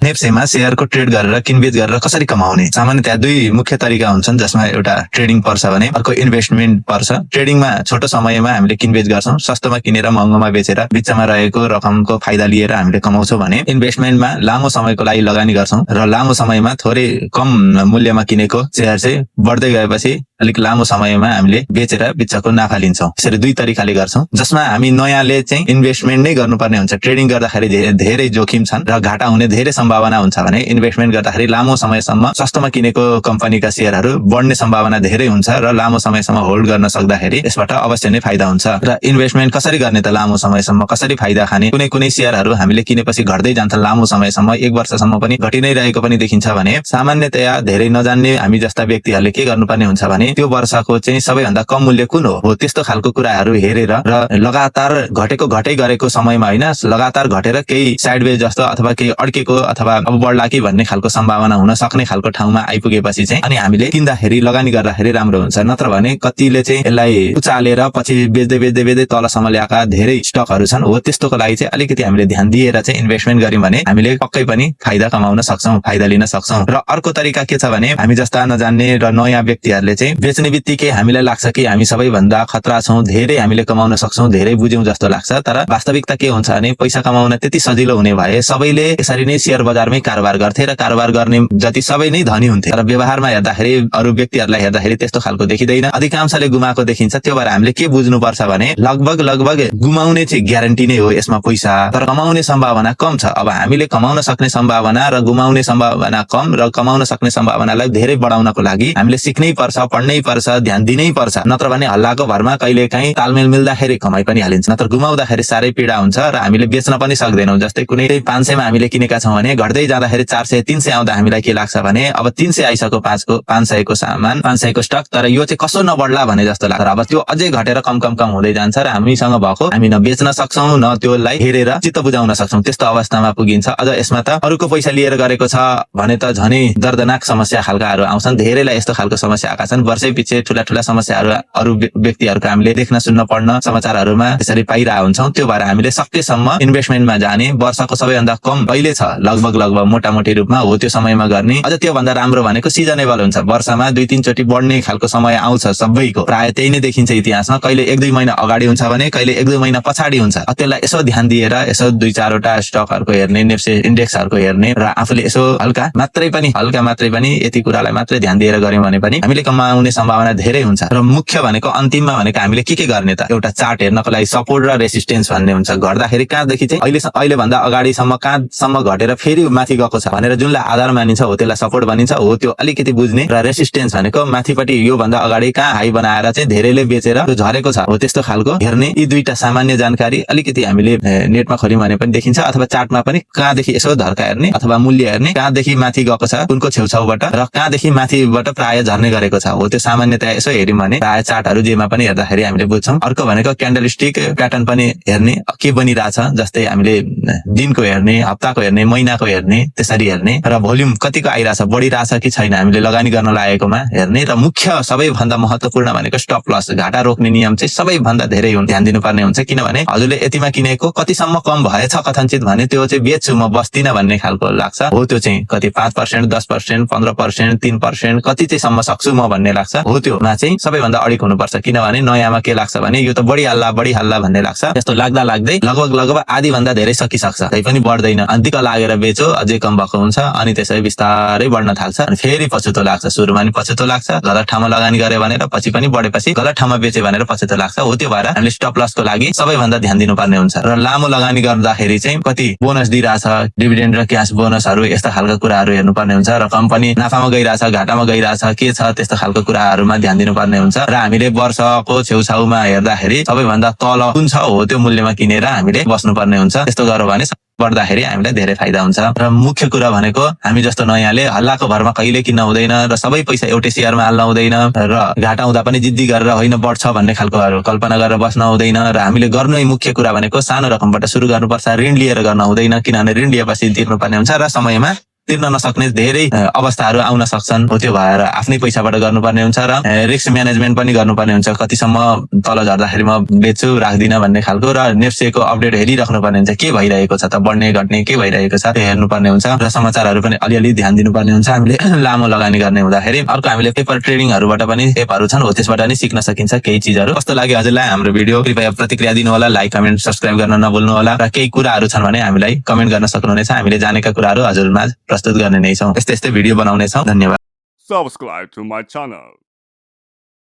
नेप्सेमा शेयरको trade गरेर किनबेच गरेर कसरी कमाउने। सामान्यतया दुई मुख्य तरिका हुन्छन्, जसमा एउटा ट्रेडिङ पर्छ भने अर्को इन्भेस्टमेन्ट पर्छ। ट्रेडिङमा छोटो समयमा हामीले किनबेच गर्छौं, सस्तोमा किनेर महँगोमा बेचेर बिचमा रहेको रकमको फाइदा लिएर हामीले कमाउँछौं भने इन्भेस्टमेन्टमा लामो समयको लागि लगानी गर्छौं र लामो समयमा थोरै कम मूल्यमा किनेको शेयर चाहिँ बढ्दै गएपछि अलिक लामो समयमा हामीले बेचेर बिचको नाफा लिन्छौं। यसरी दुई तरिकाले गर्छौं, जसमा हामी नयाँले चाहिँ इन्भेस्टमेन्ट नै गर्नुपर्ने हुन्छ। ट्रेडिङ गर्दाखेरि धेरै जोखिम छन् र घाटा हुने धेरै सम्भावना हुन्छ भने इन्भेस्टमेन्ट गर्दाखेरि लामो समयसम्म सस्तोमा किनेको कम्पनीका शेयरहरू बढ्ने सम्भावना धेरै हुन्छ र लामो समयसम्म होल्ड गर्न सक्दाखेरि यसबाट अवश्य नै फाइदा हुन्छ। र इन्भेस्टमेन्ट कसरी गर्ने त लामो समयसम्म कसरी फाइदा खाने। कुनै शेयरहरू हामीले किनेपछि घट्दै जान्छन्, लामो समयसम्म 1 वर्षसम्म पनि घटि नै रहेको पनि देखिन्छ भने सामान्यतया धेरै नजान्ने हामी जस्ता व्यक्तिहरूले के गर्नुपर्ने हुन्छ भने त्यो वर्षको चाहिँ सबैभन्दा कम मूल्य कुन हो त्यस्तो खालको कुराहरू हेरेर र लगातार घटै गरेको समयमा हैन, लगातार घटेर केही साइडवेज जस्तो अथवा केही अड्केको अथवा अब बढ्ला कि भन्ने खालको सम्भावना हुन सक्ने खालको ठाउँमा आइपुगेपछि चाहिँ अनि हामीले किन्दाखेरि लगानी गर्दाखेरि राम्रो हुन्छ। नत्र भने कतिले चाहिँ यसलाई उचालेर पछि बेच्दै तलसम्म ल्याएका धेरै स्टकहरू छन्। हो त्यस्तोको लागि चाहिँ अलिकति हामीले ध्यान दिएर चाहिँ इन्भेस्टमेन्ट गर्यौं भने हामीले पक्कै पनि फाइदा कमाउन सक्छौं, फाइदा लिन सक्छौं। र अर्को तरिका के छ भने हामी जस्ता नजान्ने र नयाँ व्यक्तिहरूले चाहिँ बेच्ने बित्तिकै हामीलाई लाग्छ कि हामी सबैभन्दा खतरा छौं, धेरै हामीले कमाउन सक्छौं, धेरै बुझ्यौं जस्तो लाग्छ। तर वास्तविकता के हुन्छ भने पैसा कमाउन त्यति सजिलो हुने भए सबैले यसरी नै शेयर बजारमै कारोबार गर्थे र कारोबार गर्ने जति सबै नै धनी हुन्थे। तर व्यवहारमा हेर्दाखेरि अरु व्यक्तिहरूलाई हेर्दाखेरि त्यस्तो खालको देखिदैन, अधिकांशले गुमाएको देखिन्छ। त्यो भएर हामीले के बुझ्नुपर्छ भने लगभग गुमाउने चाहिँ ग्यारेन्टी नै हो यसमा पैसा, तर कमाउने सम्भावना कम छ। अब हामीले कमाउन सक्ने सम्भावना र गुमाउने सम्भावना कम र कमाउन सक्ने सम्भावनालाई धेरै बढाउनको लागि हामीले सिक्नै पर्छ, पढ्नै पर्छ, ध्यान दिनै पर्छ। नत्र भने हल्लाको भरमा कहिलेकाहीँ तालमेल मिल्दाखेरि कमाइ पनि हालिन्छ, नत्र गुमाउँदाखेरि साह्रै पीडा हुन्छ र हामीले बेच्न पनि सक्दैनौं। जस्तै कुनै 500 मा हामीले किनेका छौं भने घट्दै जाँदाखेरि 400 300 आउँदा हामीलाई के लाग्छ भने अब 300 आइसक्यो 500 को सामान 500 को स्टक, तर यो चाहिँ कसो नबढ्ला भने जस्तो लाग्छ। अब त्यो अझै घटेर कम हुँदै जान्छ र हामीसँग भएको हामी न बेच्न सक्छौं न त्यसलाई हेरेर चित्त बुझाउन सक्छौं। त्यस्तो अवस्थामा पुगिन्छ। अझ यसमा त अरूको पैसा लिएर गरेको छ भने त झनै दर्दनाक समस्या खालकाहरू आउँछन्। धेरैलाई यस्तो खालको समस्या आएका छन्। वर्षै पछि ठूला समस्याहरू अरू व्यक्तिहरूको हामीले देख्न सुन्न पढ्न समाचारहरूमा त्यसरी पाइरहेका हुन्छौं। त्यो भएर हामीले सकेसम्म इन्भेस्टमेन्टमा जाने, वर्षको सबैभन्दा कम कहिले छ लगभग मोटामोटी रूपमा हो त्यो समयमा गर्ने। अझ त्यो भन्दा राम्रो भनेको सिजनेबल हुन्छ, वर्षमा 2-3 चोटि बढ्ने खालको समय आउँछ सबैको, प्राय त्यही नै देखिन्छ इतिहासमा। कहिले 1-2 महिना अगाडि हुन्छ भने कहिले 1-2 महिना पछाडि हुन्छ। त्यसलाई यसो ध्यान दिएर यसो 2-4 वटा स्टकहरूको हेर्ने, नेप्से इन्डेक्सहरूको हेर्ने र आफूले यसो हल्का मात्रै पनि यति कुरालाई मात्रै ध्यान दिएर गर्यौं भने पनि हामीले कमाउने सम्भावना धेरै हुन्छ। र मुख्य भनेको अन्तिममा भनेको हामीले के गर्ने त एउटा चार्ट हेर्नको लागि सपोर्ट र रेसिस्टेन्स भन्ने हुन्छ। घट्दाखेरि कहाँदेखि चाहिँ अहिले भन्दा अगाडिसम्म कहाँसम्म घटेर फेरि माथि गएको छ भनेर जुनलाई आधार मानिन्छ हो त्यसलाई सपोर्ट भनिन्छ। हो त्यो अलिकति बुझ्ने र रेसिस्टेन्स भनेको माथिपट्टि यो भन्दा अगाडि कहाँ हाई बनाएर चाहिँ धेरैले बेचेर त्यो झरेको छ हो त्यस्तो खालको हेर्ने। यी दुईटा सामान्य जानकारी अलिकति हामीले नेटमा खोल्यौं भने पनि देखिन्छ, अथवा चार्टमा पनि कहाँदेखि यसो धर्का हेर्ने अथवा मूल्य हेर्ने, कहाँदेखि माथि गएको छ कुनको छेउछाउबाट र कहाँदेखि माथिबाट प्राय झर्ने गरेको छ हो त्यो सामान्यतया यसो हेर्यौं भने प्राय चार्टहरू जेमा पनि हेर्दाखेरि हामीले बुझ्छौं। अर्को भनेको क्यान्डलस्टिक प्याटर्न पनि हेर्ने, के बनिरहेछ, जस्तै हामीले दिनको हेर्ने, हप्ताको हेर्ने, महिनाको हेर्ने, त्यसरी हेर्ने र भोल्युम कतिको आइरहेछ, बढिरहेछ कि छैन हामीले लगानी गर्न लागेकोमा हेर्ने। र मुख्य सबैभन्दा महत्त्वपूर्ण भनेको स्टप लस, घाटा रोक्ने नियम चाहिँ सबैभन्दा धेरै ध्यान दिनुपर्ने हुन्छ। किनभने हजुरले यतिमा किनेको कतिसम्म कम भएछ कथनचित भने त्यो चाहिँ बेच्छु म बस्दिन भन्ने खालको लाग्छ हो, त्यो चाहिँ कति 5%, 10%, 15%, 3% कति चाहिँ सम्म सक्छु म भन्ने लाग्छ हो, त्योमा चाहिँ सबैभन्दा अडिक हुनुपर्छ। किनभने नयाँमा के लाग्छ भने यो त बढिहाल्ला भन्ने लाग्छ। त्यस्तो लाग्दै लगभग आधी भन्दा धेरै सकिसक्छ, तै पनि बढ्दैन। अन्तिक लागेर बेच्यो अझै कम भएको हुन्छ, अनि त्यसै बिस्तारै बढ्न थाल्छ। अनि फेरि पछुतो लाग्छ, सुरुमा नि पछुतो लाग्छ, गलत ठाउँमा लगानी गरे भनेर, पछि पनि बढेपछि गलत ठाउँमा बेचे भनेर पछुतो लाग्छ हो। त्यो भएर हामीले स्टप लसको लागि सबैभन्दा ध्यान दिनुपर्ने हुन्छ। र लामो लगानी गर्दाखेरि चाहिँ कति बोनस दिइरहेछ, डिभिडेन्ड र क्याश बोनसहरू यस्ता खालका कुराहरू हेर्नुपर्ने हुन्छ। र कम्पनी नाफामा गइरहेछ, घाटामा गइरहेछ, के छ त्यस्तो खालको कुराहरूमा ध्यान दिनुपर्ने हुन्छ। र हामीले वर्षको छेउछाउमा हेर्दाखेरि सबैभन्दा तल कुन छ हो त्यो मूल्यमा किनेर हामीले बस्नुपर्ने हुन्छ। त्यस्तो गर्यो भने बढ्दाखेरि हामीलाई धेरै फाइदा हुन्छ। र मुख्य कुरा भनेको हामी जस्तो नयाँले हल्लाको भरमा कहिले किन्न हुँदैन र सबै पैसा एउटै शेयरमा हाल्न हुँदैन र घाटा हुँदा पनि जिद्दी गरेर होइन बढ्छ भन्ने खालकोहरू कल्पना गरेर बस्न हुँदैन। र हामीले गर्नै मुख्य कुरा भनेको सानो रकमबाट सुरु गर्नुपर्छ, ऋण लिएर गर्न हुँदैन, किनभने ऋण लिएपछि तिर्नुपर्ने हुन्छ र समयमा तिर्न नसक्ने धेरै अवस्थाहरू आउन सक्छन्। हो त्यो भएर आफ्नै पैसाबाट गर्नुपर्ने हुन्छ र रिस्क म्यानेजमेन्ट पनि गर्नुपर्ने हुन्छ। कतिसम्म तल झर्दाखेरि म बेच्छु राख्दिनँ भन्ने खालको र नेप्सेको अपडेट हेरिराख्नुपर्ने हुन्छ। के भइरहेको छ त, बढ्ने घट्ने के भइरहेको छ त्यो हेर्नुपर्ने हुन्छ र समाचारहरू पनि अलिअलि ध्यान दिनुपर्ने हुन्छ हामीले लामो लगानी गर्ने हुँदाखेरि। अर्को हामीले पेपर ट्रेडिङहरूबाट पनि एपहरू छन्, हो त्यसबाट नि सिक्न सकिन्छ केही चिजहरू। कस्तो लाग्यो हजुरलाई हाम्रो भिडियो? कृपया प्रतिक्रिया दिनु होला, लाइक कमेन्ट सब्स्क्राइब गर्न नभुल्नु होला र केही कुराहरू छन् भने हामीलाई कमेन्ट गर्न सक्नुहुनेछ। हामीले जानेका कुराहरू हजुरमाझ प्रस्तुत गर्ने नै छौँ। यस्तै भिडियो बनाउने छौँ। धन्यवाद। Subscribe to my channel.